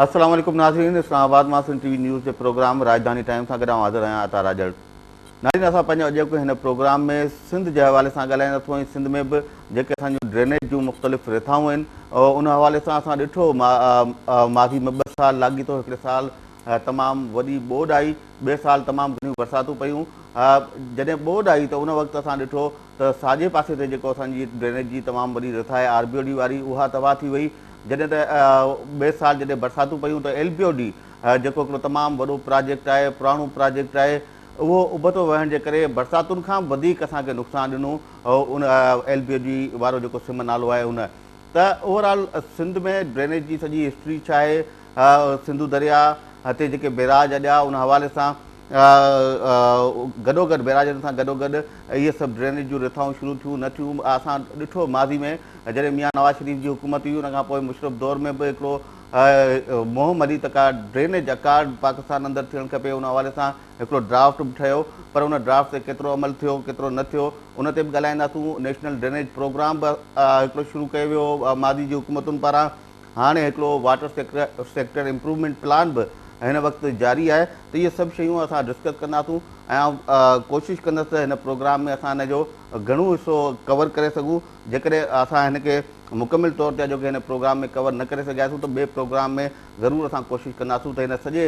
السلام عليڪم ناظرين اسلام آباد مان سنڌ ٽي وي نيوز جي پروگرام راڄڌاني ٽائيم سان گڏ آئون حاضر آهيان عطا راڄڙ. ناظرين اسان پنهنجو اڄوڪي هن پروگرام ۾ سنڌ جي حوالي سان ڳالهائينداسون ۽ سنڌ ۾ به جيڪي اسان جون ڊرينيج جون مختلف رٿائون آهن ان حوالي سان اسان ڏٺو ماضي ۾ ٻه سال لاڳيتو هڪڙي سال تمام وڏي ٻوڏ آئي ٻئي سال تمام گهڻيون برساتون پيون جڏهن ٻوڏ آئي ته ان وقت اسان ڏٺو ته ساڄي پاسي تي جيڪو اسان جي ڊرينيج جي تمام وڏي رٿ آهي آر بي او ڊي واري اها تباهه ٿي وئي جڏهن ته ٻئي سال جڏهن برساتون پيون ته ايل بي او ڊي جيڪو هڪڙو تمام وڏو پراجيڪٽ آهي پراڻو پراجيڪٽ آهي اهو ابتو وهڻ جي ڪري برساتن کان به وڌيڪ اسان کي نقصان ڏنو ان ايل بي او ڊي وارو جيڪو سم نالو آهي ان ته اوور آل سنڌ ۾ ڊرينيج جي سڄي هسٽري ڇا آهي سنڌو درياء تي جيڪي بيراج اڏيا ان حوالي سان گڏوگڏ بيراجن سان گڏوگڏ اهي سڀ ڊرينيج جون رٿائون شروع ٿيون نه ٿيون اسان ڏٺو ماضي ۾ جڏهن ميان نواز شريف جي حڪومت هئي ان کان پوء مشرف دور ۾ به هڪڙو مهم هلي ته ڪا ڊرينيج اڪارڊ پاڪستان اندر ٿيڻ کپي ان حوالي سان هڪڙو ڊرافٽ به ٺهيو پر ان ڊرافٽ تي ڪيترو عمل ٿيو ڪيترو نه ٿيو ان تي به ڳالهائينداسون نيشنل ڊرينيج پروگرام به هڪڙو شروع ڪيو ويو ماضي جي حڪومتن پاران هاڻي هڪڙو واٽر سيڪٽر امپروومينٽ پلان به هن وقت جاري آهي ته اهي سڀ شيون اسان ڊسڪس ڪنداسون ۽ آئون ڪوشش ڪندس ته هن پروگرام ۾ اسان هن جو گهڻو حصو ڪور ڪري سگهون جيڪڏهن اسان هن کي مڪمل طور تي اڄوڪي هن پروگرام ۾ ڪور نه ڪري سگهياسون ته ٻئي پروگرام ۾ ضرور اسان ڪوشش ڪنداسون ته هن سڄي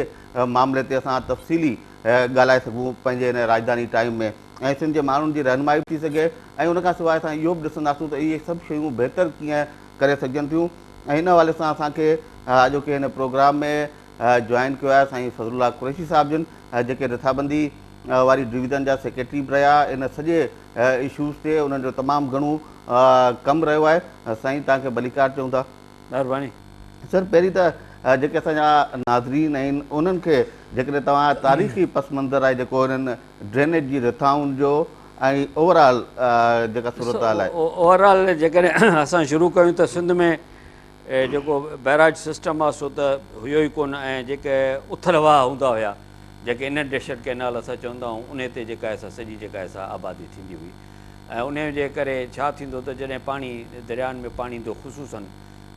معاملي تي اسان تفصيلي ڳالهائي سگهون پنهنجي هن راڄڌاني ٽائيم ۾ ۽ سنڌ جي ماڻهن جي رهنمائي به ٿي سگهي ۽ ان کان سواء اسان اهو به ڏسنداسون ته اهي سڀ شيون بهتر ڪيئن ڪري سگهجن ٿيون ۽ ان حوالي سان اسان کي اڄوڪي هن پروگرام ۾ جوائن ڪيو آهي سائين فضل الله قريشي صاحب جن جيڪي رٿابندي واري ڊويزن جا سيڪريٽري به رهيا ان سڄي اشوز تي انهن جو تمام گهڻو ڪم رهيو آهي سائين توهان کي ڀليڪار چئون ٿا. مهرباني. سر پهرين ته جيڪي اسان جا ناظرين آهن انهن کي جيڪڏهن توهان تاريخي پس منظر آهي جيڪو انهن ڊرينيج جي رٿائن جو ۽ اوور آل جيڪا صورتحال آهي. اوور آل جيڪڏهن اسان شروع ڪيون ته سنڌ ۾ جيڪو بئراج سسٽم آهي سو ته هيو ئي ڪونه ۽ جيڪي اٿل واهه هوندا هيا جيڪي اننڊيشن ڪئنال اسان چوندا آهيون انهي تي جيڪا آهي سا سڄي جيڪا آهي سا آبادي ٿيندي هئي ۽ انهي جي ڪري ڇا ٿيندو ته جڏهن پاڻي دريائن ۾ پاڻي ايندو خصوصن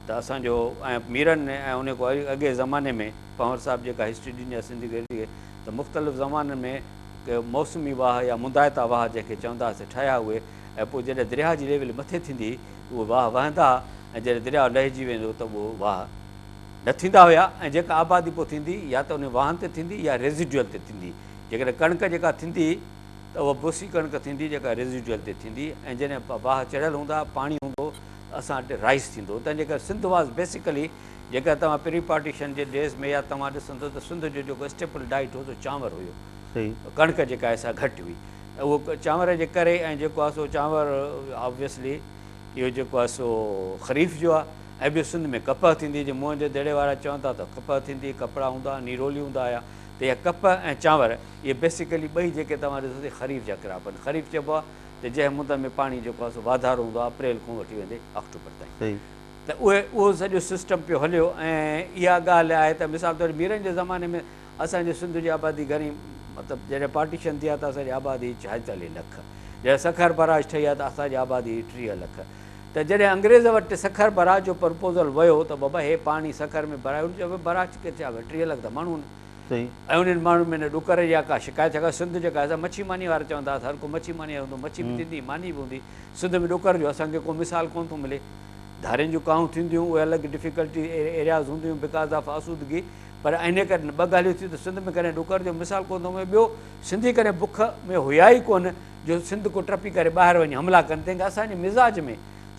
ته اسان جو ۽ ميرن ۽ انهي کان اڳي زماني ۾ پنهور صاحب جيڪا هسٽري ڏني آهي سنڌ کي ته مختلف زمانن ۾ ڪي موسمي واهه يا مندائتا واهه جنهن کي چوندا هئاسين ٺهيا اهي ۽ پوء جڏهن درياهه جي ليول مٿي ٿيندي هئي ته اهي واهه وهندا ها ۽ جڏهن درياهه لهجي ويندو ته اهو واهه نه ٿيندا هيا ۽ جيڪا آبادي پوء ٿيندي يا ته انهن واهن تي ٿيندي يا ريزيڊيول تي ٿيندي جيڪڏهن ڪڻڪ جيڪا ٿيندي ته اها بوسي ڪڻڪ ٿيندي جيڪا ريزيڊيول تي ٿيندي ۽ جڏهن واهه چڙهيل هوندا پاڻي هوندو ته اسان وٽ رائيس ٿيندو تنهن جي ڪري سنڌ واز بيسيڪلي جيڪا توهان پري پارٽيشن جي ڊيز ۾ يا توهان ڏسندو ته سنڌ جو جيڪو اسٽيپل ڊائيٽ هو سو چانور هيو. ڪڻڪ جيڪا آهي سا گهٽ هئي ته اهو چانور جي ڪري ۽ جيڪو آهي سو چانور آبويسلي اهو جيڪو آهي سو خريف جو آهي ۽ ٻيو سنڌ ۾ ڪپهه ٿيندي جي موهن جي دڙي وارا چون ٿا ته ڪپهه ٿيندي ڪپڙا هوندا نيرولي هوندا هيا ته اها ڪپهه ۽ چانور اهي بيسيڪلي ٻئي جيڪي توهان ڏسو ته خريف جا ڪراپ آهن خريف چئبو آهي ته جنهن مند ۾ پاڻي جيڪو آهي سو واڌارو هوندو آهي اپريل کان وٺي ويندي آڪٽوبر تائين ته اهي اهو سڄو سسٽم پيو هليو ۽ اها ڳالهه آهي ته مثال طور ميرن جي زماني ۾ اسان جي سنڌ جي آبادي گهڻي مطلب جڏهن پارٽيشن ٿي آ ته اسان جي آبادي هئي 46 لک جڏهن سکر بئراج ٺهي آ ته اسان جي آبادي هئي 30 لک ته جڏهن انگريز وٽ سکر بئراج جو پرپوزل ويو ته بابا هي پاڻي سکر ۾ ڀرائي هن چيو بئراج ڪٿي آ 30 لک ته ماڻهو آهن ۽ انهن ماڻهن ۾ نه ڏڪر جي ڪا شڪايت ڇاڪاڻ سنڌ جيڪا آهي سا مڇي ماني وارا چوندا هئا ته هر ڪو مڇي ماني وارو هوندو مڇي به ٿيندي ماني به هوندي سنڌ ۾ ڏڪر جو اسان کي ڪو مثال ڪونه ٿو ملي ڌارين جون ڪاهون ٿينديون اهي الڳ ڊفيڪلٽي ايرياز هونديون because of آسودگي پر انهيء ڪري ٻه ڳالهيون ٿيون ته سنڌ ۾ ڪڏهن ڏڪر جو مثال ڪونه ٿو ملي، ٻيو سنڌي ڪڏهن بک ۾ هيا ئي ڪونه جو سنڌ ڪو ٽپي ڪري ٻاهر وڃي حملا ڪن، تنهن ڪري اسان جي مزاج ۾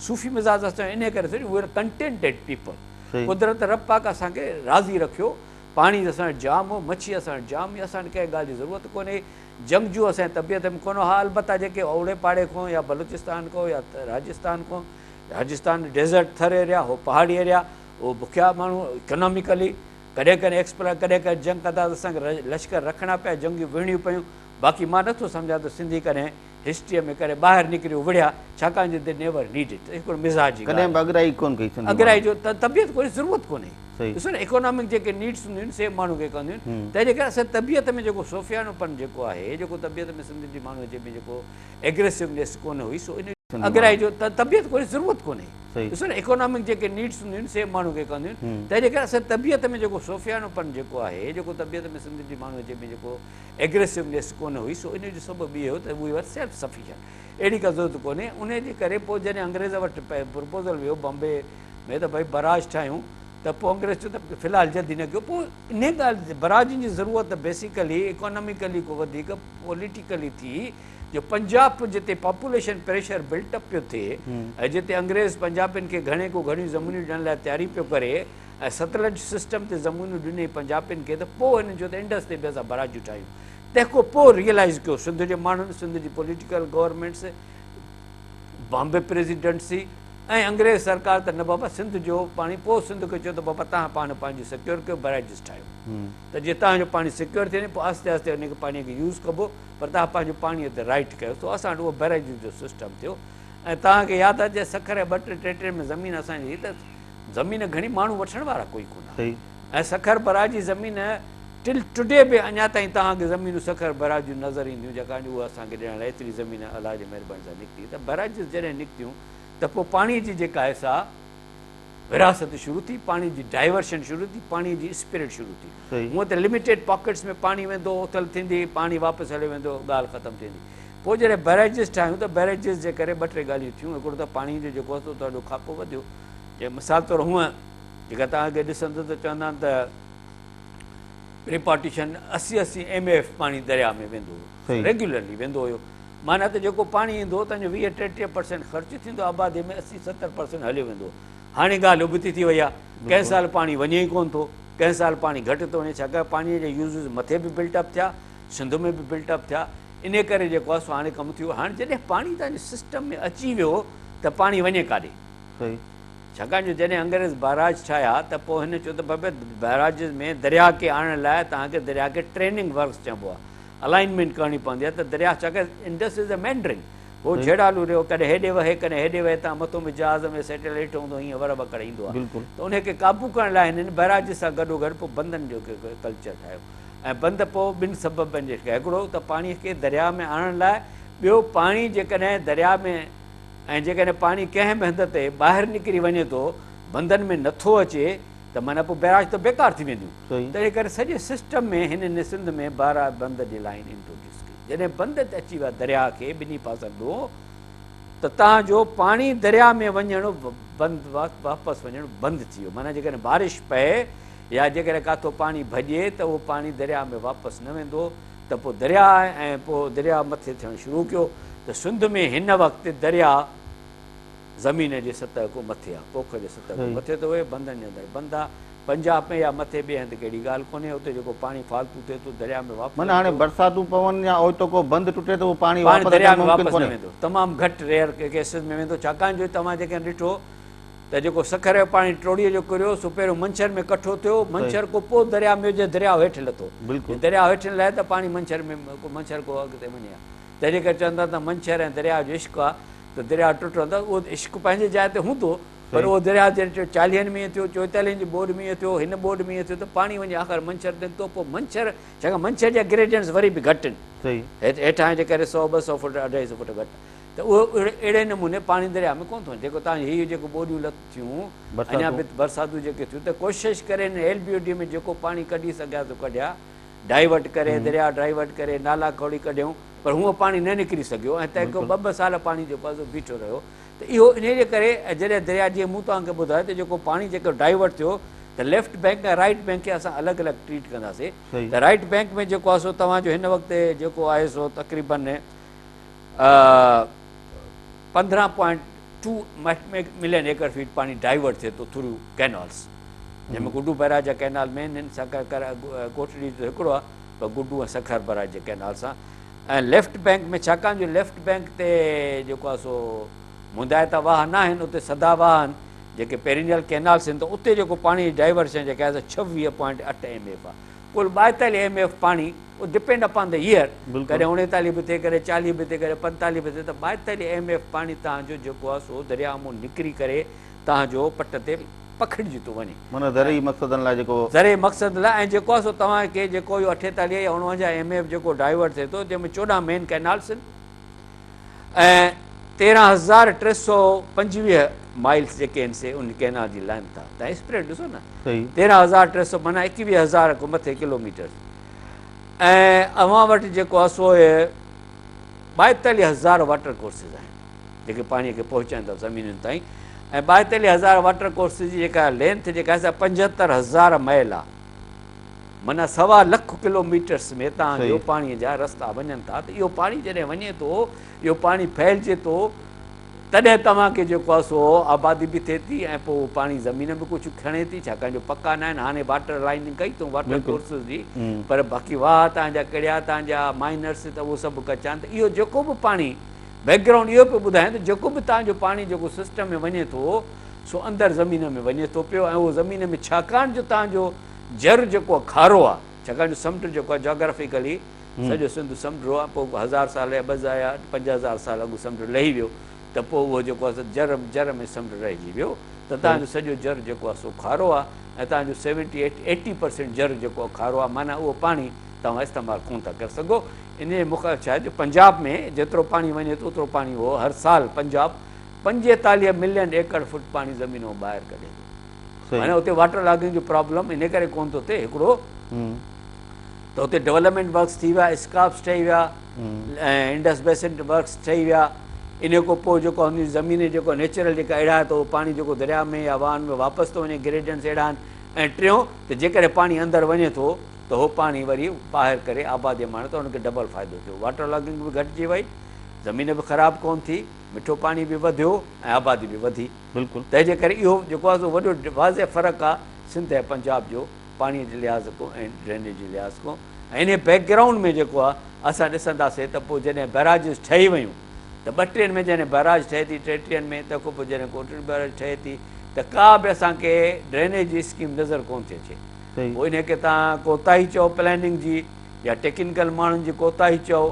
صوفي مزاج اسان جو انهيء ڪري ٿيو جو We are contented people قدرت رب پاڪ اسان کي راضي رکيو، پاڻي اسان وٽ جام هو، مڇي اسان وٽ جام هئي، اسان وٽ ڪنهن ڳالهه جي ضرورت ڪونهي، جنگجو اسان جي طبيعت ۾ ڪونه هئا، البته جيڪي اوڙي پاڙي کان يا بلوچستان کان يا راجستان کان، راجستان ڊيزرٽ ٿر ايريا هو پهاڙي ايريا، اهو بکيا ماڻهو اڪناميڪلي ڪڏهن ڪڏهن ايڪسپلائيٽ ڪڏهن ڪڏهن جنگ ڪندا ته اسان کي لشڪر رکڻا پيا جنگيون وڙهڻيون پيون باقي مان نٿو سمجهان ته سنڌي ڪڏهن هسٽريء ۾ ڪڏهن ٻاهر نڪري وڙهيا ڇاڪاڻ جو the never need it هڪڙو مزاج جي ڪڏهن به اڳرائي ڪونه ڪئي سنڌي اڳرائي جو طبيعت ڪونهي ضرورت ڪونهي ڏسو نه اڪنامڪ جيڪي نيڊس هونديون آهن سي ماڻهو کي ڪنديون آهن تنهن جي ڪري اسان طبيعت ۾ جيڪو صوفياڻو پن جيڪو آهي جيڪو طبيعت ۾ سنڌ جي ماڻهو جي ۾ جيڪو ايگريسونيس ڪونه هئي سو ان اڳرائي جو طبيعت ڪونهي، ضرورت ڪونهي. ڏسو نه اڪانامڪ جيڪي نيڊس هونديون آهن سي ماڻهو کي ڪنديون آهن. تنهن جي ڪري اسان طبيعت ۾ جيڪو صوفيانو پن جيڪو آهي، جيڪو طبيعت ۾ سنڌ جي ماڻهو جي ۾ جيڪو ايگريسونيس ڪونه هئي، سو ان جو سبب اهو هو ته وي ور سيلف سفيشنٽ، اهڙي ڪا ضرورت ڪونهي. ان جي ڪري پوء جڏهن انگريز وٽ پرپوزل ويو بمبي ۾ ته ڀئي براج ٺاهيون ته پوء انگريز چيو ته في الحال جلدي نه ڪيو. پوء انهي ڳالهه براجن جي ضرورت بيسيڪلي اڪاناميڪلي کان وڌيڪ پوليٽيڪلي ٿي. جو پنجاب جتي پاپوليشن پريشر بلٽ اپ پيو ٿئي ۽ جتي انگريز پنجابين کي گهڻي کان گهڻيون زمينون ڏيڻ لاء تياري پيو ڪري ۽ ستلج سسٽم تي زمينون ڏني پنجابين کي ته پوء هنن چيو ته انڊس تي به اسان براجون ٺاهيون. تنهن کان پوء ريئلائيز ڪيو سنڌ جي ماڻهن، سنڌ جي پوليٽيڪل گورنمينٽس، بامبي پريزيڊنٽسي ۽ انگريز سرڪار ته نه بابا سنڌ جو پاڻي پوء سنڌ کي چيو ته بابا توهان پاڻ پنهنجو سيڪيور ڪيو براجز ٺاهيو ته جيئن توهان جو پاڻي سيڪيور ٿي وڃي پوء آهستي آهستي ان کي پاڻي کي يوز ڪبو. پر توهان پنهنجو پاڻيء تي رائيٽ ڪيو سو اسان وٽ اهو بئريجز جو سسٽم ٿيو ۽ توهان کي ياد آهي جڏهن سکر جا ٻه ٽي ٽي ٽي ۾ زمين اسان جي هئي ته زمين گهڻي ماڻهو وٺڻ وارا ڪوئي ڪونه ها ۽ سکر براج جي زمين ٽل ٽوڊي به اڃا تائين توهان کي زمينون سکر براج جون نظر اينديون جيڪا اهو اسان کي ڏيڻ لاء ايتري زمين الله جي مهرباني سان نڪتي ته بئراجز جڏهن نڪتيون ته پوء پاڻي جي جيڪا آهي سا ورهاست شروع ٿي، پاڻي جي ڊائيورشن شروع ٿي، پاڻي جي اسپريڊ شروع ٿي. هونء ته لميٽيڊ پاڪيٽس ۾ پاڻي ويندو هو، اٿل ٿيندي هئي، پاڻي واپس هليو ويندو هو، ڳالهه ختم ٿي ويندي. پوء جڏهن بئريجز ٺاهيون ته بئريجز جي ڪري ٻه ٽي ڳالهيون ٿيون، هڪڙو ته پاڻي جو جيڪو آهي سو تنهن جو کاپو وڌيو. جي مثال طور هونء جيڪا توهان اڳي ڏسندو ته چوندا آهن ته پري پارٽيشن 80 80 ايم ايف پاڻي درياء ۾ ويندو هو، ريگيولرلي ويندو هيو. معنيٰ ته جيڪو پاڻي ايندو هو تنهن جو 20 33 پرسينٽ خرچ ٿيندو آبادي ۾ 80 70 پرسينٽ هليو ويندو هو. هاڻي ڳالهه ابتي ٿي وئي آهي. ڪنهن سال پاڻي وڃي ئي ڪونه ٿو، ڪنهن سال پاڻي گهٽ ٿو وڃي ڇاڪاڻ پاڻي جا يوزز مٿي به بلٽ اپ ٿيا، سنڌ ۾ به بلٽ اپ ٿيا، انهي ڪري جيڪو آهي سو هاڻي ڪم ٿي ويو. هاڻي جڏهن پاڻي توهان جي سسٽم ۾ اچي ويو ته پاڻي وڃي ڪاڏي؟ ڇاڪاڻ جو جڏهن انگريز بئراج ٺاهيا ته پوء هن چيو ته بابا بئراجز ۾ درياهه کي آڻڻ لاء توهان کي درياهه کي ٽريننگ ورڪس چئبو آهي. الائنمينٽ ڪرڻي پوندي آهي ته درياهه ڇاڪاڻ انڊس از اي مينڊرنگ هو جهيڙالو رهيو ڪڏهن هيڏي وهي ڪڏهن هيڏي وهي تان مٿو ۾ جهاز ۾ سيٽلائيٽ هوندو هيئن ور وڪڙ ايندو آهي ته انهي کي قابو ڪرڻ لاء هنن بئراج سان گڏو گڏ پوء بندن جو ڪلچر ٺاهيو ۽ بند پوء ٻن سببن جي هڪڙو ته پاڻي کي درياهه ۾ آڻڻ لاء ٻيو پاڻي جيڪڏهن درياهه ۾ ۽ جيڪڏهن پاڻي ڪنهن به هنڌ تي ٻاهر نڪري وڃي ٿو بندن ۾ نٿو اچي ته معنيٰ پوء بئراج ته بيڪار ٿي وينديون. تنهن ڪري سڄي سسٽم ۾ هنن سنڌ ۾ بارا بند جي لائين انٽروڊيوس ڪئي. جڏهن بند اچي ويا درياهه کي ٻنهي پاسن ڏون ته تان جو پاڻي درياهه ۾ وڃڻ بند واپس وڃڻ بند ٿي ويو. معنيٰ جيڪڏهن بارش پئي يا جيڪڏهن ڪاٿو پاڻي ڀڄي ته اهو پاڻي درياهه ۾ واپس نه ويندو ته پوء درياهه ۽ پوء درياهه مٿي ٿيڻ شروع ڪيو ته سنڌ ۾ هن وقت درياهه زمين جي سطح کان مٿي آ، پوک جي سطح کان مٿي ٿو وهي، بندن جي اندر بند آ، پنجاب ۾ يا مٿي ٻئي هنڌ ڪهڙي ڳالهه ڪونهي، اتي جيڪو پاڻي فالتو ٿئي ٿو درياء ۾ واپس معنيٰ هاڻي وڃي ٿو. برساتون پون يا اوچتو ڪو بند ٽٽي ته اهو پاڻي پاڻي واپس درياء اچڻ ۾ ممڪن واپس نه ڪونهي. ويندو، تمام گهٽ ريئر ڪيسز ۾ ويندو، ڇاڪاڻ جو توهان جيڪڏهن ڏٺو ته جيڪو سکر جو پاڻي ٽوڙيء جو ڪريو سو پهريون منڇر ۾ ڪٺو ٿيو، منڇر کان پوء درياء ۾ ويو، جڏهن درياء هيٺ لٿو، جي درياء هيٺ نه لهي ته پاڻي منڇر ۾ منڇر کان اڳتي وڃي ها. تنهن جي ڪري چون ٿا ته منڇر ۽ درياء جو عشق آ ته درياء ٽٽندو ته اهو عشق پنهنجي جاء تي هوندو پر اهو درياء جڏهن چاليهن ۾ ائين ٿيو، چوئيتاليهن جي ٻوڏ ۾ ائين ٿيو، هن ٻوڏ ۾ ائين ٿيو ته پاڻي وڃي آخر منڇر تي نڪتو پوء منڇر ڇاڪاڻ منڇر جا گريڊينٽس وري به گهٽ آهن هيٺان جي ڪري سئو ٻه سئو فوٽ اڍائي سئو فوٽ گهٽ ته اهو اهڙي نموني پاڻي درياء ۾ ڪونه ٿو وڃي جيڪو تان هي جيڪو ٻوڏيون لٿ ٿيون اڃا به برساتون جيڪي ٿيون ته ڪوشش ڪري هن ايل بي او ڊي ۾ جيڪو پاڻي ڪڍي سگهيا سو ڪڍيا ڊائيورٽ ڪري درياء ڊائيورٽ ڪري نالا کوڙي ڪڍيائون پر هونء پاڻي نه نڪري سگهيو ۽ تنهن کان ٻه ٻه سال پاڻي جيڪو آهي سو بيٺو رهيو ته اهو انهيء جي ڪري جڏهن درياء جيئن مون توهان کي ٻڌايو ته جيڪو پاڻي جيڪو ڊائيورٽ ٿيو ته ليفٽ بينڪ ۽ رائيٽ بينڪ کي اسان الڳ الڳ ٽريٽ ڪنداسين ته رائيٽ بينڪ ۾ جيڪو آهي سو توهان جو هن وقت جيڪو آهي سو تقريبن 15 پوائنٽ ٽو ملين ايڪڙ فيٽ پاڻي ڊائيورٽ ٿئي ٿو ٿرو ڪينالز جنهن ۾ گڊو بئراج جا ڪينال مين آهن سکر ڪوٽڙي جو هڪڙو آهي پر گڊو ۽ سکر بئراج جي ڪينال سان ۽ ليفٽ بينڪ ۾ ڇاڪاڻ جو ليفٽ بينڪ تي جيڪو آهي سو مندائتا واهه نه آهن اتي سدا واهه آهن جيڪي پيرينيل ڪينالس آهن ته اتي جيڪو پاڻي جي ڊائيورشن جيڪا آهي سا 26.8 ايم ايف آهي ڪل 42 ايم ايف پاڻي اهو ڊپينڊ اپان the air ڪڏهن 39 به ٿئي ڪڏهن 40 به ٿئي ڪڏهن 45 به ٿئي ته 42 ايم ايف پاڻي تان جو جيڪو آهي سو درياء مون نڪري ڪري تان جو پٽ تي پکڙجي ٿو وڃي. معنيٰ زرعي مقصدن لاء جيڪو. زرعي مقصد لاء ۽ جيڪو آهي سو توهان کي جيڪو اهو 48 يا 49 ايم ايف جيڪو ڊائيورٽ ٿئي ٿو جنهن ۾ 14 مين ڪئنالس آهن ۽ 13325 مائلز جيڪي آهن سي ان ڪئنال جي لينٿ آهي. تان اسپريڊ ڏسو نه، 13300 معنيٰ 21000 کان مٿي ڪلوميٽر. ۽ اوهان وٽ جيڪو آهي سو 42000 واٽر ڪورسز آهن جيڪي پاڻي کي پهچائن ٿا زمينن تائين، ۽ 42000 واٽر ڪورسز جي جيڪا لينٿ جيڪا آهي سا 75000 مائل آهي، معنيٰ سوا لک ڪلوميٽرس ۾ تان جو پاڻي جا رستا وڃن ٿا. ته اهو پاڻي جڏهن وڃي ٿو، اهو پاڻي ڦهلجي ٿو، تڏهن توهان کي جيڪو آهي سو آبادي به ٿئي ٿي ۽ پوء اهو پاڻي زمين به ڪجهه کڻي ٿي، ڇاڪاڻ جو پڪا نه آهن. هاڻي واٽر لائننگ ڪئي اٿئون واٽر ڪورسز جي، پر باقي واهه تان جا ڪڙيا تان جا مائنرس ته اهو سڀ ڪچا آهن. ته اهو جيڪو به پاڻي بيڪ گرائونڊ اهو پيو ٻڌائين ته جيڪو به تان جو پاڻي جيڪو سسٽم ۾ وڃي ٿو سو اندر زمين ۾ وڃي ٿو پيو، ۽ اهو زمين ۾ ڇاڪاڻ جو تان جو جر جيڪو آهي کارو آهي، ڇاڪاڻ جو سمنڊ جيڪو آهي جاگرافيڪلي سڄو سنڌ سمنڊ هو، پوء هزار سال يا 2000 يا 5000 سال اڳ سمنڊ لهي ويو ته پوء اهو جيڪو آهي سو جر جر ۾ سمنڊ رهجي ويو ته تان جو سڄو جر جيڪو آهي سو کارو آهي، ۽ تان جو سيونٽي ايٽ ايٽي پرسينٽ جر جيڪو آهي کارو آهي، معنيٰ اهو پاڻي توهان استعمال ڪونه ٿا ڪري سگهو. ان جي مخالف ڇا آهي جو پنجاب ۾ جيترو پاڻي وڃي ٿو اوترو پاڻي اهو هر سال پنجاب 45 ملين ايڪڙ فٽ پاڻي زمين مان ٻاهر ڪڍي ٿو، معنيٰ اتي واٽر لاگنگ جو پرابلم ان ڪري ڪونه ٿو ٿئي. هڪڙو ته اتي ڊولپمينٽ ورڪس ٿي ويا، اسڪاپس ٺهي ويا ۽ انڊس بيسن ورڪس ٺهي ويا، ان کان پوء جيڪو هن جي زمين جيڪو نيچرل جيڪا اهڙا آهي ته اهو پاڻي جيڪو درياء ۾ يا واهن ۾ واپس ٿو وڃي، گريڊينٽس اهڙا آهن. ۽ ٽيون ته جيڪڏهن پاڻي اندر وڃي ٿو ته هو پاڻي وري ٻاهر ڪري آبادي ماڻي ته ان کي ڊبل فائدو ٿيو، واٽر لاگنگ به گهٽجي وئي، زمين به خراب ڪونه ٿي، مٺو پاڻي به وڌيو ۽ آبادي به وڌي. تنهن جي ڪري اهو جيڪو آهي سو وڏو واضح فرق آهي سنڌ ۽ پنجاب جو پاڻي جي لحاظ کان ۽ ڊرينيج جي لحاظ کان. ۽ انهي بيڪ گرائونڊ ۾ جيڪو آهي اسان ڏسنداسين ته پوء جڏهن بئراجز ٺهي ويون ته ٻٽيهن ۾ جڏهن بئراج ٺهي ٿي، ٽيٽيهن ۾ تنهن کان پوء جڏهن ڪوٽڙي بئراج ٺهي ٿي ته ڪا به اسان کي ڊرينيج جي اسڪيم نظر ڪونه ٿي اچي. پوء انهي کي توهان ڪوتاهي چئو پلاننگ جي يا ٽيڪنيڪل ماڻهن جي ڪوتاهي چئو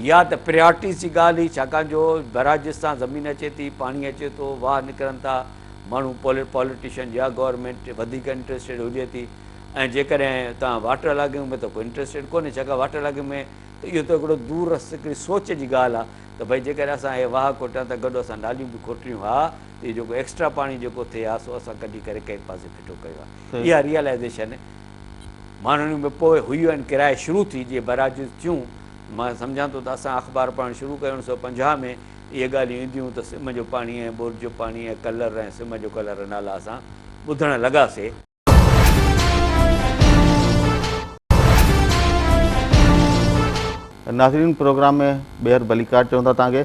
يا ته پريارٽيز جي ڳالهه هئي، ڇاڪاڻ جو بئراجز تان زمين اچي ٿي، پاڻي اچي ٿو، واهه نڪرن ٿا، ماڻهو پوليٽيشن يا گورنمينٽ وڌيڪ انٽريسٽيڊ هجي ٿي ۽ جيڪڏهن توهان واٽر لاگنگ ۾ ته ڪو انٽريسٽيڊ ڪونهي، ڇاڪاڻ واٽر لاگنگ ۾ ته اهو ته هڪڙو دور رس هڪڙي سوچ جي ڳالهه آهي ته ڀئي جيڪڏهن اسان اهي واهه کوٽيان ته گڏ اسان ناليون به کوٽيون ها ته اهو جيڪو ايڪسٽرا پاڻي جيڪو ٿئي ها سو اسان ڪڍي ڪري ڪنهن پاسي ڦٽو ڪيو ها. اها ريئلائيزيشن ماڻهن ۾ پوء هئي ۽ ڪرائي شروع ٿي جيئن بئراجز ٿيون. مان سمجهان ٿو ته اسان اخبار پڙهڻ شروع ڪيو 1950 ۾ اهي ڳالهيون اينديون ته سم جو پاڻي ۽ ٻوڏ جو پاڻي ۽ ڪلر ۽ سم جو ڪلر نالا اسان ٻڌڻ لڳاسي. ناظرين پروگرام ۾ ٻيهر ڀليڪار چئون ٿا توهان کي.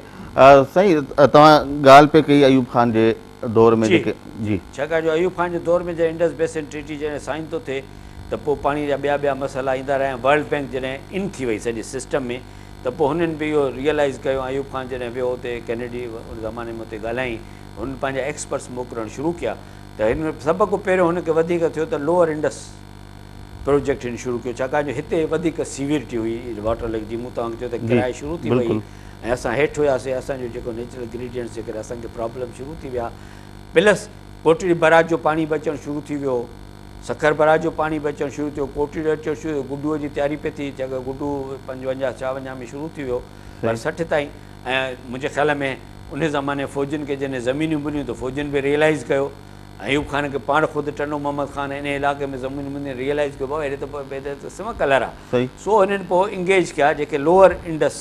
سائين توهان ڳالهه پئي ڪئي ايوب خان جي دور ۾ جيڪي جي. ڇاڪاڻ جو ايوب خان جي دور ۾ جڏهن انڊس بيسن ٽريٽي جڏهن سائن ٿو ٿئي ته پوء پاڻي جا ٻيا ٻيا مسئلا ايندا رهيا ۽ ورلڊ بينڪ جڏهن ان ٿي وئي سڄي سسٽم ۾ ته پوء هنن به اهو ريئلائيز ڪيو ۽ ايوب خان جڏهن ويو اتي ڪينيڊي ان زماني ۾ اتي ڳالهايائين هن پنهنجا ايڪسپرٽس موڪلڻ شروع ڪيا ته هن سڀ کان پهريون هن کي وڌيڪ ٿيو ته لوئر انڊس پروجيڪٽ هن شروع ڪيو ڇاڪاڻ جو هتي وڌيڪ سيويرٽي هئي واٽر ليڪ جي مون توهان کي چيو ته ڪرائي شروع ٿي وئي ۽ اسان هيٺ هياسي اسان جو جيڪو نيچرل گريڊينٽس جي ڪري اسان کي پرابلم شروع ٿي ويا پلس ڪوٽڙي بئراج جو پاڻي به اچڻ شروع ٿي ويو سکر بئراج جو پاڻي به اچڻ شروع ٿيو ڪوٽڙي اچڻ شروع ٿيو گڊوء جي تياري پئي ٿي جڳ گڊو 55 56 ۾ شروع ٿي ويو پر 60 تائين ۽ منهنجي خيال ۾ ان زماني فوجين کي جڏهن زمينيون مليون ته فوجين به ريئلائز ڪيو ايوب خان کي پاڻ خود ٽنڊو محمد خان انهي علائقي ۾ زمينون مليون ريئلائز ڪيو بابا هيڏي ته سم ڪلر آ سو هنن پوء انگيج ڪيا جيڪي لوئر انڊس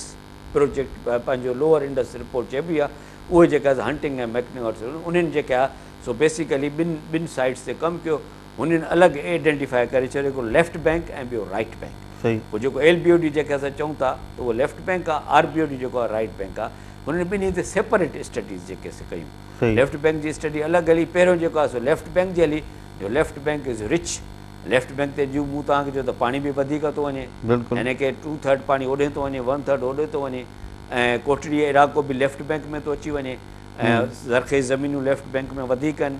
پروجيڪٽ پنهنجو لوئر انڊس رپورٽ چئبي آ اهي جيڪا هنٽنگ ۽ ميڪنيوٽس انهن جيڪا سو بيسيڪلي ٻن ٻن سائيڊس تي ڪم ڪيو هنن الڳ ايڊينٽيفائي ڪري ڇڏيو هڪڙو ليفٽ بينڪ ۽ ٻيو رائيٽ بينڪ پوء جيڪو ايل بي او ڊي جيڪي اسان چئون ٿا ته اهو ليفٽ بينڪ آ آر بي او ڊي جيڪو آ رائيٽ بينڪ آ هنن ٻنهي تي سيپريٽ اسٽڊيز جيڪي سي ڪيون ليفٽ بينڪ جي اسٽڊي الڳ هلي پهريون جيڪو آ سو ليفٽ بينڪ جي هلي جو left bank is rich left bank تي جون مون توهان کي چيو ته پاڻي به وڌيڪ ٿو وڃي يعني ڪي ٽو ٿرڊ پاڻي اوڏي ٿو وڃي ون ٿرڊ اوڏي ٿو وڃي ۽ ڪوٽڙي علائقو به ليفٽ بينڪ ۾ ٿو اچي وڃي ۽ زرخيز زمينون ليفٽ بينڪ ۾ وڌيڪ آهن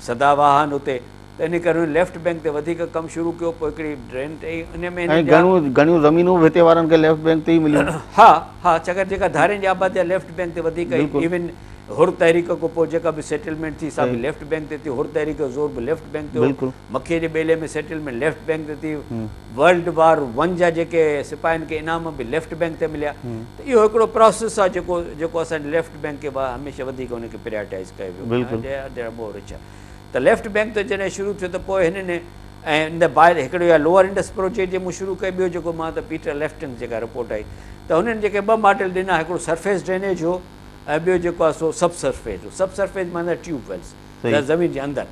سدا واهه آهن اتي ته ان ڪري هن ليفٽ بينڪ تي وڌيڪ ڪم شروع ڪيو پوء هڪڙي ڊرين ٺهي ان ۾ ۽ گهڻيون گهڻيون زمينون به هتي وارن کي ليفٽ بينڪ تي ئي مليون. ها ها ڇاڪاڻ جيڪا ڌارين جي آبادي آهي ليفٽ بينڪ تي وڌيڪ آهي ايون حر تحريڪ کان پوء جيڪا به سيٽلمينٽ ٿي سا به ليفٽ بينڪ تي ٿي، حر تحريڪ جو زور به ليفٽ بينڪ تي هو، مکيء جي ٻيلي ۾ سيٽلمينٽ ليفٽ بينڪ تي ٿي، ورلڊ وار ون جا جيڪي سپاهين کي انعام به ليفٽ بينڪ تي مليا ته اهو هڪڙو پراسيس آهي جيڪو جيڪو اسان جي ليفٽ بينڪ کي هميشه وڌيڪ ان کي پريارٽائيز ڪيو ويو مور رچ ته ليفٽ بينڪ تي جڏهن شروع ٿيو ته پوء هنن ۽ ان بعد هڪڙو يا لوئر انڊس پروجيڪٽ جي مون شروع ڪئي ٻيو جيڪو مان ته پيٽر ليفٽنگ جيڪا رپورٽ آئي ته هنن جيڪي ٻه ماڊل ڏنا هڪڙو سرفيس ڊرينيج هو ۽ ٻيو جيڪو آهي سو سب سرفيس هو. سب سرفيس معنيٰ ٽيوب ويلز زمين جي اندر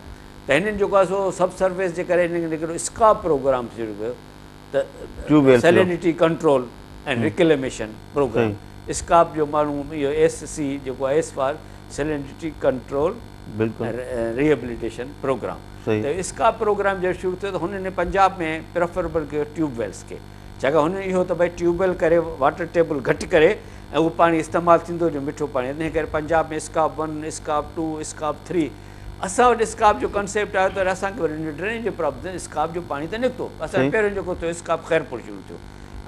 ته هنن جيڪو آهي سو سب سرفيس جي ڪري هنن هڪڙو اسڪاپ پروگرام شروع ڪيو ته salinity control ۽ reclamation programme SCARP جو ماڻهو اهو ايس سي جيڪو آهي S for salinity control ۽ rehabilitation programme ته اسڪاپ پروگرام جڏهن شروع ٿيو ته هنن پنجاب ۾ پريفربل ڪيو ٽيوب ويلز کي ڇاڪاڻ هنن اهو ته ڀئي ٽيوب ويل ڪري واٽر ٽيبل گهٽ ڪري ۽ اهو پاڻي استعمال ٿيندو جو مٺو پاڻي انهي ڪري پنجاب ۾ اسڪاپ ون، اسڪاپ ٽو، اسڪاپ ٿري اسان وٽ اسڪاپ جو ڪنسيپٽ آيو ته اسان کي وري ڊرينيج جو پرابلم ٿيو اسڪاپ جو پاڻي ته نڪتو اسان وٽ پهريون جيڪو ٿيو اسڪاپ خيرپور شروع ٿيو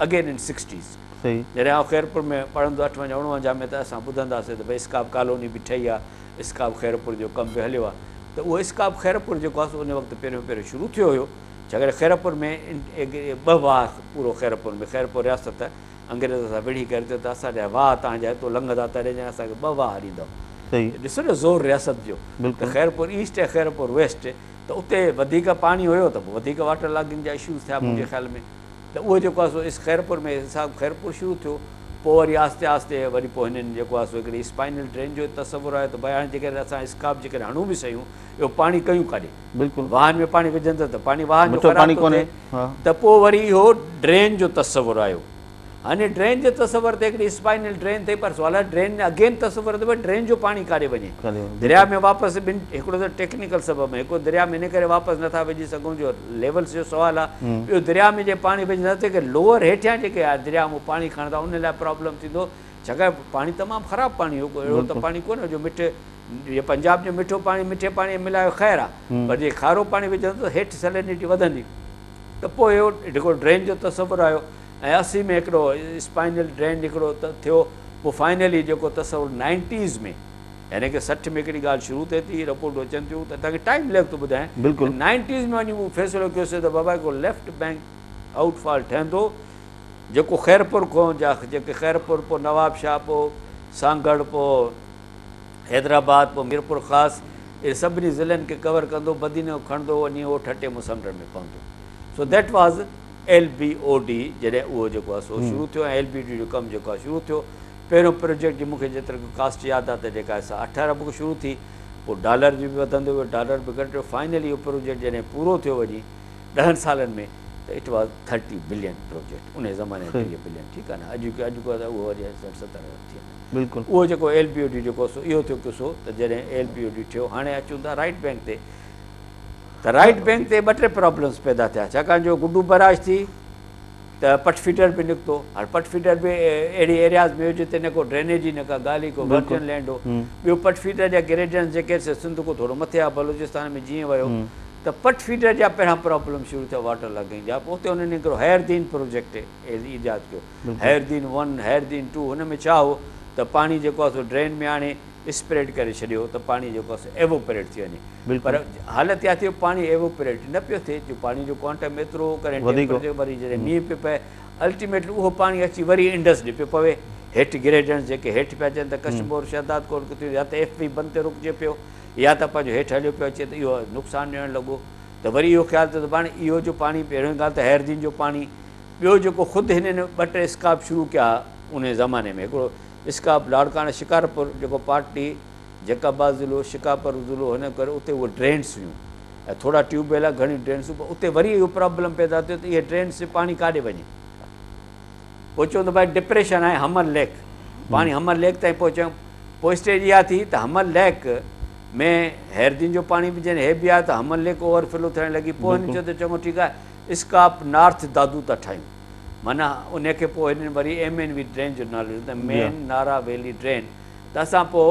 اگين ان سڪسٽيز جڏهن آئون خيرپور ۾ پڙهندو اٺونجاهه اڻونجاهه ۾ ته اسان ٻڌنداسين ته ڀئي اسڪاپ ڪالوني به ٺهي آهي اسڪاپ خيرپور جو ڪم به هليو آهي ته اهو اسڪاپ خيرپور جيڪو آهي سو ان وقت پهريون پهريون شروع ٿيو هيو ڇاڪاڻ خيرپور ۾ ٻه واهه پورو خيرپور ۾ خيرپور رياست انگريزن سان وڙهي ڪري چيو ته اسان جا واهه توهان جا هتو لنگهندا تڏهن ڄڻ اسان کي ٻه واهه ڏيندؤ. ڏسو نه زور رياست جو ته خيرپور ايسٽ ۽ خيرپور ويسٽ ته اتي وڌيڪ پاڻي هيو ته پوء وڌيڪ واٽر لاگنگ جا اشوز ٿيا منهنجي خيال ۾ ته اهو جيڪو آهي سو اس خيرپور ۾ حساب خيرپور شروع ٿيو پوء وري آهستي آهستي وري پوء هنن جيڪو آهي سو هڪڙي اسپائنل ڊرين جو تصور آيو ته ڀائي هاڻي جيڪڏهن اسان اسڪاپ جيڪڏهن هڻون به سهيون اهو پاڻي ڪيون ڪاڏي؟ بلڪل. واهن ۾ پاڻي وجهندس ته پاڻي واهن جو مٺو خراب پاڻي ٿو ڪونهي. ٿئي ته پوء وري اهو ڊرين جو تصور آيو. هاڻي ڊرين جي تصور تي هڪڙي اسپائنل ڊرين ٿئي پر سوال آهي ڊرين اگين تصور ته ڀئي ڊرين جو پاڻي ڪاڏي وڃي؟ ڪاڏي وڃي درياء بلڪل. ۾ واپس ٻن هڪڙو ته ٽيڪنيڪل سبب هڪ درياء ۾ ان ڪري واپس نٿا وجهي سگهون جو ليولس جو سوال آهي ٻيو درياء ۾ جي پاڻي وجهندا ته لوئر هيٺيان جيڪي درياء مان پاڻي کڻندا ان لاء پرابلم ٿيندو ڇاڪاڻ پاڻي تمام خراب پاڻي هو ڪو اهڙو ته بلڪل. پاڻي ڪونه هو جو مٺ جي پنجاب جو مٺو پاڻي مٺي پاڻي ۾ ملايو خير آ پر جي کارو پاڻي وجهندو ته هيٺ سلينٽي وڌندي ته پوء اهو هڪڙو ڊرين جو تصور آيو ۽ 80 ۾ هڪڙو اسپائنل ڊرين هڪڙو ٿيو پوء فائنلي جيڪو تصور نائنٽيز ۾ يعني ڪه 60 ۾ هڪڙي ڳالهه شروع ٿئي ٿي رپورٽون اچن ٿيون ته تنهن کي ٽائيم ليگ ٿو ٻڌايان بلڪل نائنٽيز ۾ وڃي مون فيصلو ڪيوسي ته بابا هڪڙو ليفٽ بينڪ آئوٽ فال ٺهندو جيڪو خيرپور کان جا جيڪي خيرپور پوء نواب شاهه پوء سانگهڙ پوء حيدرآباد پوء ميرپورخاص اهي سڀني ضلعن کي ڪور ڪندو بدين کان کڻندو وڃي اهو ٺٽي مون سمنڊ ۾ پوندو so that was L B O D جڏهن اهو جيڪو آهي سو شروع ٿيو ۽ ايل بي ڊي جو ڪم جيڪو آهي شروع ٿيو پهريون پروجيڪٽ جي مون کي جيترو ڪاسٽ ياد آهي ته جيڪا آهي سا اٺ ارب کان شروع ٿي پوء ڊالر جو به وڌندو ويو ڊالر به گهٽ ويو فائنلي اهو پروجيڪٽ جڏهن پورو ٿيو وڃي ڏهن سالن ۾ ته it was thirty billion project انهي زماني ۾ 30 بلين ٺيڪ آهي نه اڄ اڄ ته اهو وري 60 70 ارب ٿي ويندا بلڪل. اهو جيڪو ايل بي او ڊي جو قصو اهو ٿيو قصو ته جڏهن ايل بي او ڊي ٺھيو هاڻي اچون ٿا رائيٽ بينڪ تي ته رائيٽ بينڪ تي ٻه ٽي پرابلمس پيدا ٿيا ڇاڪاڻ جو گڊو بئراج ٿي ته پٽ فيڊر به نڪتو هاڻي پٽ فيڊر به اهڙي ايرياز ۾ هيو جتي نه ڪو ڊرينيج جي نه ڪا ڳالهه ئي ڪو ورجن لينڊ هو ٻيو پٽ فيڊر جا گريڊينٽس جيڪي سي سنڌ کان ٿورو مٿي آ بلوچستان ۾ جيئن ويو ته پٽ فيڊر جا پهريان پرابلم شروع ٿيا واٽر لگنگ جا اتي انهن هڪڙو هير دين پروجيڪٽ ايجاد ڪيو هيردين ون، هيردين ٽو، هن ۾ ڇا هو ته پاڻي جيڪو آهي سو ڊرين ۾ آڻي اسپريڊ ڪري ڇڏيو ته پاڻي جيڪو آهي سو ايووپريٽ ٿي وڃي پر حالت اها ٿي پاڻي ايووپريٽ نه پيو ٿئي جو پاڻي جو ڪوانٽم ايترو هو ڪڏهن ٽيمپريچر وري جڏهن مينهن پيو پئي الٽيميٽلي اهو پاڻي اچي وري انڊس ڏي پيو پوي هيٺ گريڊينٽس جيڪي هيٺ پيا اچن ته ڪشمور شهداد ڪوٽ ڪٿي يا ته ايف وي بند تي رڪجي پيو يا ته پنهنجو هيٺ هليو پيو اچي ته اهو نقصان ڏيڻ لڳو ته وري اهو خيال ٿيو ته پاڻ اهو جو پاڻي پهريون ڳالهه ته هيردين جو پاڻي ٻيو جيڪو خود هنن ٻه ٽي اسڪاپ شروع ڪيا انهي زماني ۾ هڪڙو اسڪاپ لاڙڪاڻه شڪارپور جيڪو پارٽي جيڪب آباد ضلعو شڪاپور ضلعو هن ڪري اتي اهي ڊرينس هيون ۽ ٿورا ٽيوب ويل گهڻيون ڊرينس هيون پر اتي وري اهو پرابلم پيدا ٿيو ته اهي ڊرينس پاڻي ڪاڏي وڃي پوء چون ته ڀائي ڊپريشن آهي حمل ليڪ پاڻي حمل ليڪ تائين پهچايون پوء اسٽيج اها ٿي ته حمل ليڪ ۾ هيردين جو پاڻي به جڏهن هي به آيو ته حمل ليڪ اوور فلو ٿيڻ لڳي پوء هن چيو ته چڱو ٺيڪ آهي اسڪاپ نارٿ دادو ٿا ٺاهيون معنيٰ انهي کي پوء هنن وري ايم اين وي ڊرين جو نالو ڏنو ته مين نارا ويلي ڊرين ته اسان پوء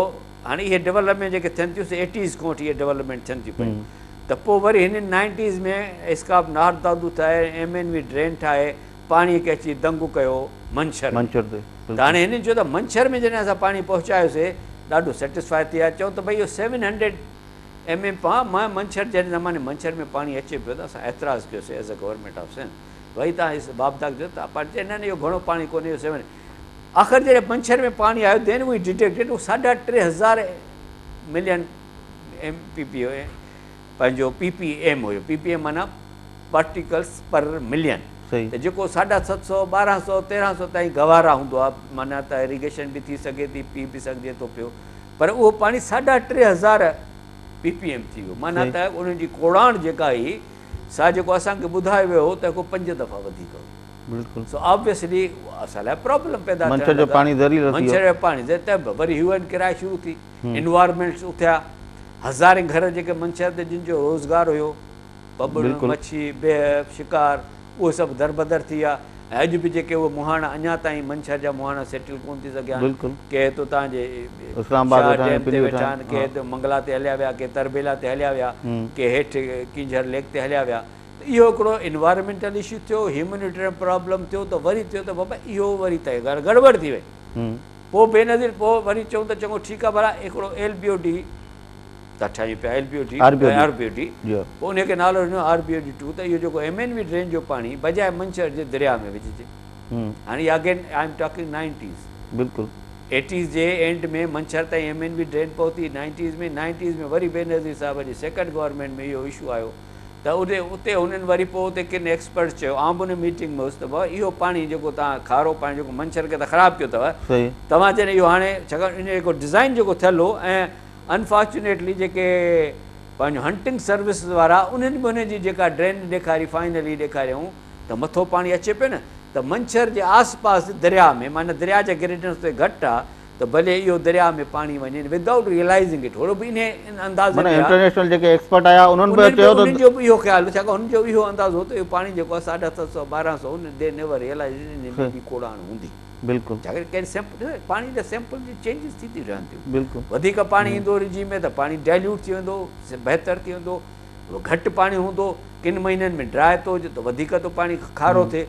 هاڻي اهي ڊولپمينٽ جيڪي ٿين ٿيون سي ايٽيز کان وٺي اهي ڊولپمينٽ ٿين ٿيون پيون ته پوء وري هنن نائنٽيز ۾ اسڪاپ نارٿ دادو ٺاهي ايم اين وي ڊرين ٺاهي پاڻي کي اچي دنگ ڪيو منڇر ۾ منڇر تي ته هاڻي هنن چيو ته منڇر ۾ جڏهن اسان پاڻي پهچايوسي ڏاڍو سيٽسفائي ٿي ويا چئون ته ڀئي اهو سيون هنڊريڊ ايم ايم پا مان منڇر جنهن زماني منڇر ۾ پاڻي اچي پيو ته اسان اعتراض ڪيوسي as a government of Sindh ڀئي تان اس واپڊا کي چيو ته پاڻي چئي نه نه اهو گهڻو پاڻي ڪونهي اهو سيون آخر جڏهن منڇر ۾ پاڻي آيو دين وي ڊٽيڪٽيڊ اهو ساڍا 3000 ملين ايم پي پي پنهنجو پي پي ايم هيو پي پي ايم معنيٰ پارٽيڪلس پر ملين ته جيڪو ساڍا ست سو 1200 1300 تائين گوارا هوندو آهي معنيٰ ته اريگيشن به ٿي سگهي ٿي پي به سگهجي ٿو پيو پر اهو پاڻي ساڍا 3000 پي پي ايم ٿي ويو معنيٰ ته انهن جي ڪوڙاڻ جيڪا هئي سا جيڪو اسان کي ٻڌايو ويو هو تنهن کان پنج دفعا وڌيڪ هئي. بلڪل. سو آبويسلي اسان لاء پرابلم پيدا ٿيڻ منڇر جو لڳا. پاڻي زهريلو ٿي ويو. منڇر جو پاڻي زهر ته وري هيو اينڊ ڪرائي شروع ٿي. انوائرمينٽس اٿيا. هزارين گهر جيڪي منڇر تي جن جو روزگار هيو پٻڻ، مڇي، بيهه، شڪار اهي سڀ دربدر ٿي ويا ۽ اڄ به جيڪي اهي مهاڻا اڃا تائين منڇر جا مهاڻا سيٽل ڪونه ٿي سگهيا آهن. ڪي هتو تان جي شاهه ڊيم تي ويٺا آهن، ڪي هتي منگلا تي هليا ويا، ڪي تربيلا تي هليا ويا، ڪي هيٺ ڪينجهر ليڪ تي هليا ويا ته اهو هڪڙو انوائرمينٽل اشو ٿيو، هيومنيٽرين پرابلم ٿيو ته وري ٿيو ته بابا اهو وري ته گڙٻڙ ٿي وئي. پوء بينظير پوء وري چئون ته چڱو ٺيڪ آهي ڀلا هڪڙو ايل بي او ڊي ٿا ٺاهيون پيا L B O D R B O D پوء انهي کي نالو ڏنو R B O D two ته اهو جيڪو ايم اين وي ڊرين جو پاڻي بجاء منڇر جي درياء ۾ وجهجي هاڻي again I am talking nineties بلڪل ايٽيز جي اينڊ ۾ منڇر تائين ايم اين وي ڊرين پهتي نائنٽيز ۾ نائنٽيز ۾ وري بينظير صاحب جي سيڪنڊ گورنمينٽ ۾ اهو اشو آيو ته اتي اتي هنن وري پوء اتي ڪن ايڪسپرٽس چيو آئون به ان ميٽنگ ۾ هوس ته بابا اهو پاڻي جيڪو توهان کارو پاڻي جيڪو منڇر کي ته خراب ڪيو اٿو توهان جڏهن اهو هاڻي ڇاڪاڻ ان جو جيڪو ڊزائن جيڪو ٿيل هو ۽ انفارچونيٽلي جيڪي پنهنجو هنٽنگ سروسز وارا انهن به انهن جي جيڪا ڊرين ڏيکاري فائنلي ڏيکاريائون ته مٿو پاڻي اچي پيو نه ته منڇر جي آس پاس درياء ۾ معنيٰ درياء جا گريڊنس تي گهٽ آ ته ڀلي اهو درياء ۾ پاڻي وڃي ود آئوٽ ريئلائزنگ it هو به انهي اندازي معنيٰ انٽرنيشنل جيڪي ايڪسپرٽ آيا انهن به چيو ته انهن جو به اهو خيال هو ڇاڪاڻ انهن جو اهو اندازو هو ته اهو پاڻي جيڪو آهي ساڍا ست سؤ 1200 ان the never realise ان ۾ ايڏي ڪوڙاڻ هوندي. بلڪل. ڇاڪاڻ ڪنهن سيمپل ڏسو پاڻي جا سيمپل جي چينجز ٿي ٿيون رهن ٿيون. بلڪل. وڌيڪ پاڻي ايندو رجي ۾ ته پاڻي ڊائليوٽ ٿي ويندو بهتر ٿي ويندو گهٽ پاڻي هوندو ڪن مهينن ۾ ڊراء ٿو هجي ته وڌيڪ ٿو پاڻي کارو ٿئي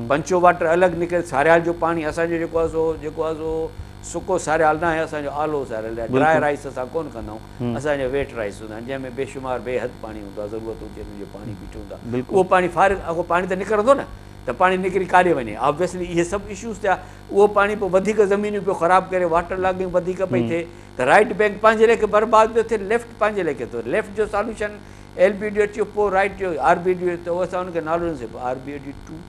پنچو واٽر الڳ نڪري ساريال جو پاڻي اسان جو جيڪو آهي سو جيڪو آهي سو سڪو ساريال نه آهي اسان جو آلو ساريال آهي ڊراء رائس اسان ڪونه ڪندا آهيون اسان جا ويٽ رائس هوندا آهن جنهن ۾ بيشمار بي حد پاڻي هوندو آهي ضرورت هجي ان جو پاڻي بيٺو هوندو آهي اهو پاڻي فارغ اهو پاڻي ته نڪرندو نه ته پاڻي نڪري ڪاڏي وڃي آبويسلي اهي سڀ اشوز ٿيا اهو پاڻي پوء وڌيڪ زمينون پيو خراب ڪري واٽر لاگنگ وڌيڪ پئي ٿئي ته رائيٽ بينڪ پنهنجي ليکي برباد پيو ٿئي ليفٽ پنهنجي ليکي ٿو ليفٽ جو سالوشن ايل بي ڊي اچي ويو پوء رائيٽ جو آر بي ڊي ته اسان ان کي نالو ڏنوسين پوء R B O D two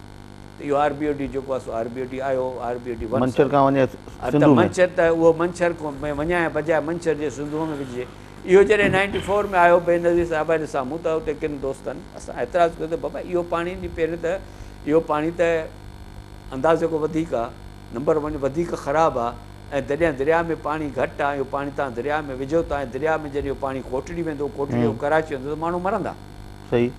ته اهو آر بي او ڊي جيڪو آهي سو آر بي او ڊي آيو R B O D one Manchhar کان وڃي سنڌو ۾ منڇر ته اهو منڇر ۾ وڃائي بجاء منڇر جي سنڌوء ۾ وجهجي اهو جڏهن نائنٽي فور ۾ آيو بينظير صاحبه جي سامهون ته اتي ڪن دوستن اسان اعتراض ڪيو ته بابا اهو پاڻي جي پهريون ته اهو پاڻي ته اندازي کان وڌيڪ آهي نمبر ون وڌيڪ خراب آهي ۽ جڏهن درياء ۾ پاڻي گهٽ آهي اهو پاڻي توهان درياء ۾ وجهو ٿا ۽ درياء ۾ جڏهن اهو پاڻي ڪوٽڙي ويندو ڪوٽڙي کان ڪراچي ويندو ته ماڻهو مرندا. صحيح.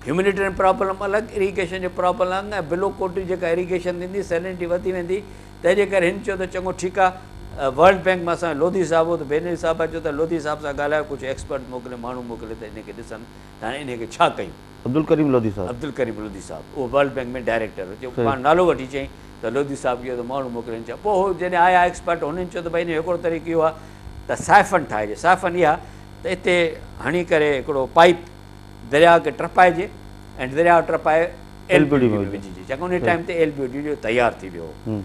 هيومنيٽرين پرابلم الڳ، اريگيشن جو پرابلم الڳ ۽ بلو ڪوٽڙي جيڪا اريگيشن ٿيندي سيلنٽي وڌي ويندي تنهن جي ڪري هن چيو ته چڱو ٺيڪ آهي ورلڊ بينڪ مان اسان جو لوڌي صاحب هو ته بينظير صاحب چيو ته لوڌي صاحب سان ڳالهايو ڪجهه ايڪسپرٽ موڪلي ماڻهو موڪلي ته انهي کي ڏسن ته هاڻي انهي کي ڇا ڪيون. عبدالڪريم لوڌي صاحب. عبدالڪريم لوڌي صاحب اهو ورلڊ بينڪ ۾ ڊائريڪٽر هو چيو پاڻ نالو وٺي چيائين ته لوڌي صاحب کي چيو ته ماڻهو موڪلين ڇا پوء هو جڏهن آيا ايڪسپرٽ هنن چيو ته ڀئي ان جو هڪڙو طريقو اهو آهي ته سائفن ٺاهجي سائفن اها ته اتي هڻي ڪري هڪڙو پائيپ درياء کي ٽپائجي ۽ درياء ٽپائي ايل بي ڊي ۾ وجهجي ڇاڪاڻ ان ٽائيم تي ايل بي ڊي جو تيار ٿي ويو هو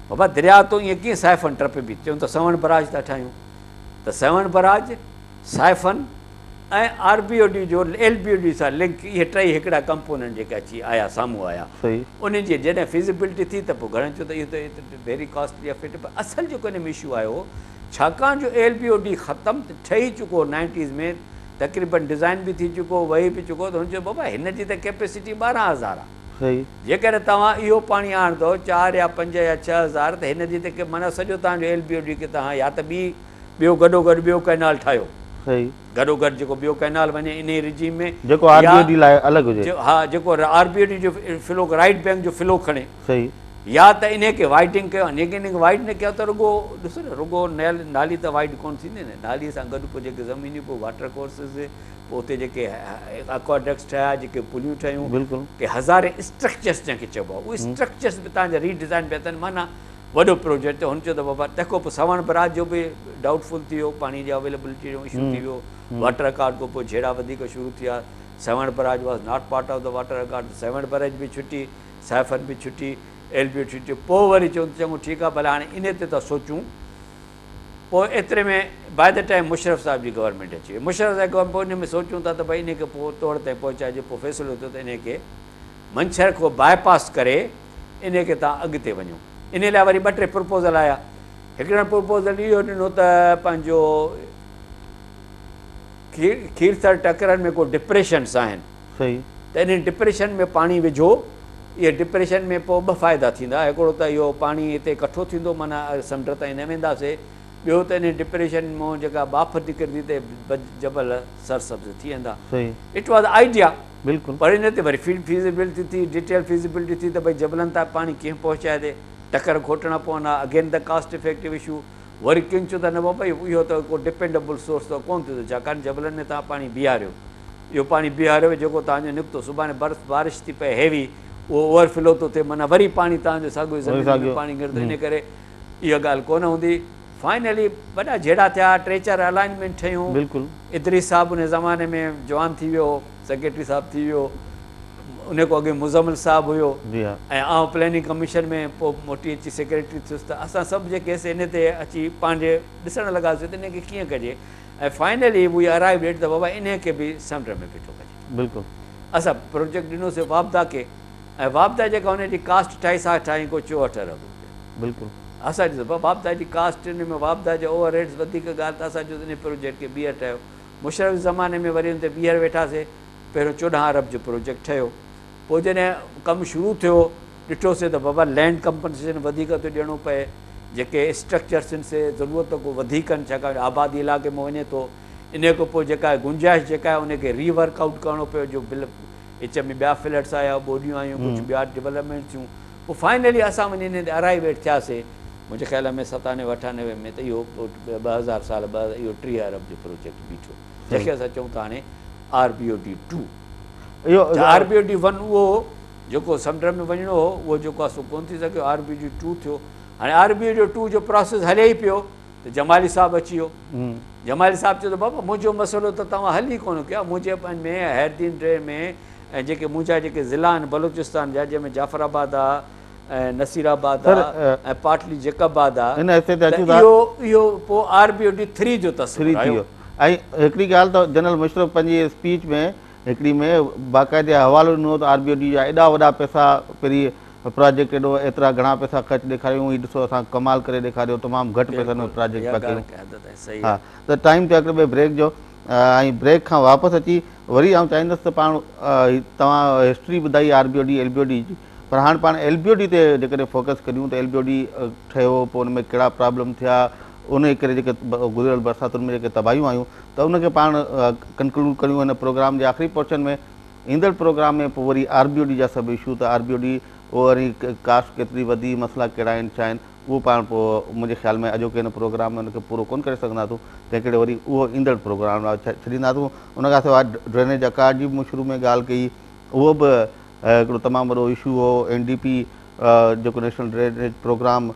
بابا درياء تو ائين ڪيئن سائفن ٽپبي چون ته سوڻ براج ٿا ٺاهيون ته سوڻ barrage siphon ۽ R B O D جو ايل بي او ڊي سان لنڪ اهي ٽئي هڪڙا ڪمپوننٽ جيڪي اچي آيا سامهون آيا انهن جي جڏهن فيزيبلٽي ٿي ته پوء گهڻن چيو ته اهو ته ويري ڪاسٽلي افيڪٽ پر اصل جيڪو ان ۾ اشو آيو هو ڇاڪاڻ جو ايل بي او ڊي ختم ٺهي چڪو هو نائنٽيز ۾ تقريبن ڊزائن به ٿي چڪو هو وهي به چڪو هو ته هن چيو بابا هن جي ته ڪيپيسٽي 12,000 آهي جيڪڏهن توهان اهو پاڻي آڻندو چار يا پنج يا 6000 ته هن جي ته معنيٰ سڄو توهان جو ايل بي او ڊي کي توهان يا ته ٻي ٻيو گڏوگڏ ٻيو ڪئنال ٺاهيو. صحيح. گڏوگڏ جيڪو ٻيو ڪئنال وڃي انهي رجيم ۾. جيڪو آر بي او ڊي لاء الڳ هجي. ها جيڪو آر بي او ڊي جو فلو رائيٽ بينڪ جو فلو کڻي. صحيح. يا ته انهي کي وائيڊنگ ڪيو انهي کي وائيڊ نه ڪيو ته رڳو ڏسو نه رڳو نالي ته وائيڊ ڪونه ٿيندي نه نالي سان گڏ پوء جيڪي زمينيون پوء واٽر ڪورسز پوء اتي جيڪي اڪواڊڪٽس ٺهيا جيڪي پليون ٺهيون بلڪل ڪي هزارين اسٽرڪچرس جنهن کي چئبو آهي اهي اسٽرڪچرس به تان جا ري ڊزائن پيا ٿين معنيٰ وڏو پروجيڪٽ ته هن چيو ته بابا تنهن کان پوء سوڻ براج جو به ڊائوٽ فل ٿي ويو، پاڻي جي اويليبلٽي جو اشو ٿي ويو، واٽر اڪارڊ کان پوء جهيڙا وڌيڪ شروع ٿيا، Sehwan barrage was not part of the water accord, Sehwan barrage به ڇٽي، سائفن به ڇٽي، ايل بي ڇٽي، پوء وري چيون ته چڱو ٺيڪ آهي ڀلا هاڻي انهي تي ٿا سوچون، پوء ايتري ۾ باء the time Musharraf صاحب جي گورنمينٽ اچي وئي، مشرف صاحب گورنمينٽ پوء انهي ۾ سوچون ٿا ته ڀئي انهي کي پوء توڙ تائين پهچائجي، پوء فيصلو ٿيو ته انهي کي منڇر کان باء پاس ڪري انهي کي تان اڳتي وڃون. انهي لاء وري ٻه ٽي پرپوزل آيا. هڪڙن پرپوزل اهو ڏنو ته پنهنجو کيرٿر ٽڪرن ۾ ڪو ڊپريشنس آهن ته انهن ڊپريشن ۾ پاڻي وجهو. اهي ڊپريشن ۾ پوء ٻه فائدا ٿيندا، هڪڙو ته اهو پاڻي هتي ڪٺو ٿيندو معنيٰ سمنڊ تائين نه وينداسي، ٻيو ته انهي ڊپريشن مان جيڪا ٻاڦ نڪرندي ته جبل سرسبز ٿي ويندا. It was idea. بلڪل. پر ان تي وري فيزيبلٽي ٿي، ڊيٽيل فيزيبلٽي ٿي ته ڀئي جبلن تان پاڻي ڪيئن پهچائجي، ٽڪر کوٽڻا پوندا، again the cost effective issue, وري ڪن چيو ته نه بابا اهو ته ڪو ڊپينڊبل سورس ته ڪونه ٿيندو، ڇاڪاڻ جبلن ۾ توهان پاڻي بيهاريو، اهو پاڻي بيهاريو جيڪو توهان جو نڪتو، سڀاڻي برف بارش ٿي پئي هيوي، اهو اوور فلو ٿو ٿئي، معنيٰ وري پاڻي توهان جو ساڳيو زمين ۾ پاڻي ڪرندو، ان ڪري اها ڳالهه ڪونه هوندي. فائنلي وڏا جهيڙا ٿيا، ٽي چار الائنمينٽ ٺهيون. بلڪل. ادريس صاحب ان زماني ۾ جوان ٿي ويو هو، سيڪريٽري صاحب ٿي ويو هو، ان کان اڳي مزمل صاحب هيو جي ها. ۽ آئون پلاننگ ڪميشن ۾ پوء موٽي اچي سيڪريٽري ٿيس ته اسان سڀ جيڪي سي ان تي اچي پنهنجي ڏسڻ لڳاسين ته ان کي ڪيئن ڪجي ۽ فائنلي وي ارائيوڊ ايٽ ته بابا انهي کي به سمنڊ ۾ بيٺو ڪجي. بلڪل. اسان پروجيڪٽ ڏنوسين واپڊا کي ۽ واپڊا جيڪا ان جي ڪاسٽ ٺاهي سا ٺاهي ڪو 64 ارب روپيا. بلڪل. اسان چيو ته واپڊا جي ڪاسٽ ان ۾ واپڊا جا اوور هيڊز وڌيڪ ڳالهه ته اسان چيو ته ان پروجيڪٽ کي ٻيهر ٺاهيو. مشرف جي زماني ۾ وري ان تي ٻيهر ويٺاسي. پهريون 14 ارب جو پروجيڪٽ ٺهيو. پوء جڏهن ڪم شروع ٿيو ڏٺوسي ته بابا لينڊ ڪمپنسيشن وڌيڪ ٿو ڏيڻو پئي. جيڪي اسٽرڪچرس آهن سي ضرورت کان وڌيڪ آهن ڇاڪاڻ جو آبادي علائقي ۾ وڃي ٿو. انهيء کان پوء جيڪا گنجائش جيڪا آهي ان کي ري ورڪ آئوٽ ڪرڻو پيو جو بل وچ ۾ ٻيا فلڊس آيا، ٻوڏيون آيون، ڪجهه ٻيا ڊولپمينٽ ٿيون، پوء فائنلي اسان وڃي انهن تي ارائيويٽ ٿياسي، منهنجي خيال ۾ 97 98 ۾ ته اهو 2000 سال ٻه اهو 30 ارب جو پروجيڪٽ بيٺو، جنهن کي اسان چئون ٿا هاڻي R B O D two. اهو R B O D one اهو هو جيڪو سمنڊ ۾ وڃڻو هو، اهو جيڪو آهي سو ڪونه ٿي سگهيو، R B O D two ٿيو، هاڻي R B O D two جو پراسيس هلي ئي پيو ته جمالي صاحب اچي ويو. جمالي صاحب چيو ته بابا منهنجو مسئلو ته توهان حل ئي ڪونه ڪيو آهي، منهنجي پنهنجي ۾ حيردين ڊي ۾ ۽ جيڪي منهنجا جيڪي ضلعا آهن بلوچستان جا جنهن ۾ جعفر آباد آ ۽ نصير آباد آ ۽ پاٽلي جيڪب آباد آ ان حصي تي ته اچون ٿا. اهو اهو پوء R B O D three جو تصور ٿري ٿي آيو. ويو ۽ هڪڙي ڳالهه ته جنرل مشرف پنهنجي اسپيچ ۾ هڪڙي ۾ باقاعدي حوالو ڏنو ته آر بي او ڊي جا ايڏا وڏا پئسا پهرين پراجيڪٽ ايڏو ايترا گهڻا پئسا خرچ ڏيکاريون هي ڏسو اسان ڪمال ڪري ڏيکاريو تمام گهٽ پئسن ۾ بلڪل پراجيڪٽ اها پيا ڪيون ڳالهه ڪنهن حد تائين صحيح ها آهي. ته ٽائيم ٿيو هڪڙي ٻئي بريڪ جو ۽ بريڪ کان واپس اچي وري آئون چاهيندس ته پاڻ توهان هسٽري ٻڌائي R B O D L B O D جي پر هاڻ پاڻ ايل بي او ڊي تي جيڪڏهن فوڪس ڪريون ته ايل بي او ڊي ٺهيو پوء ان ۾ ڪهڙا پرابلم ٿيا ان ڪري جيڪي گذريل برساتن ۾ جيڪي تباهيون آيون ته ان کي پاڻ ڪنڪلوڊ ڪريون هن پروگرام جي آخري پورشن ۾ ايندڙ پروگرام ۾ پوء وري آر بي او ڊي جا سڀ اشو ته آر بي او ڊي وري ڪاسٽ ڪيتري وڌي مسئلا ڪهڙا آهن ڇا آهن اهو پاڻ پوء منهنجي خيال ۾ اڄوڪي هن پروگرام ۾ ان کي پورو ڪونه ڪري سگهنداسون تنهن ڪري وري اهو ايندڙ پروگرام لاء ڇڏينداسون ان کان سواء ڊرينيج اڪارڊ جي به مون شروع ۾ ڳالهه ڪئي اهو به هڪڙو تمام وڏو اشو هو اين ڊي پي جيڪو نيشنل ڊرينيج پروگرام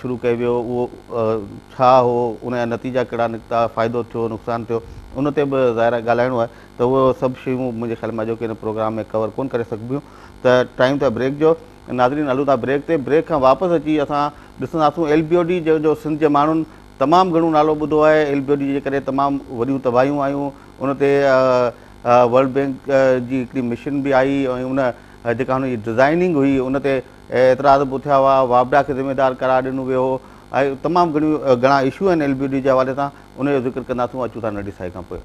شروع ڪيو ويو اهو ڇا هو ان جا نتيجا ڪهڙا نڪتا فائدو ٿيو نقصان ٿيو ان تي به ظاهر آهي ڳالهائڻو آهي ته اهو سڀ شيون منهنجي خيال ۾ اڄوڪي هن پروگرام ۾ ڪور ڪونه ڪري سگهبيون ته ٽائيم ٿيو آهي بريڪ جو ناظرين هلون ٿا بريڪ تي بريڪ کان واپس اچي اسان ڏسنداسون ايل بي او ڊي جنهن جو سنڌ جي ماڻهن تمام گهڻو نالو ٻڌو آهي ايل بي او ڊي جي ڪري تمام وڏيون تباهيون آيون ان تي ورلڊ بينڪ جي هڪڙي مشن به آئي ۽ ان جيڪا هن جي ڊزائننگ هئي ان تي اعتراض به اٿيا هئا واپڊا کي ذميدار قرار ڏنو ويو هو ۽ تمام گهڻيون گهڻا اشو آهن ايل بي او ڊي جي حوالي سان ان جو ذڪر ڪنداسون اچون ٿا ننڍي سائي کان پوء.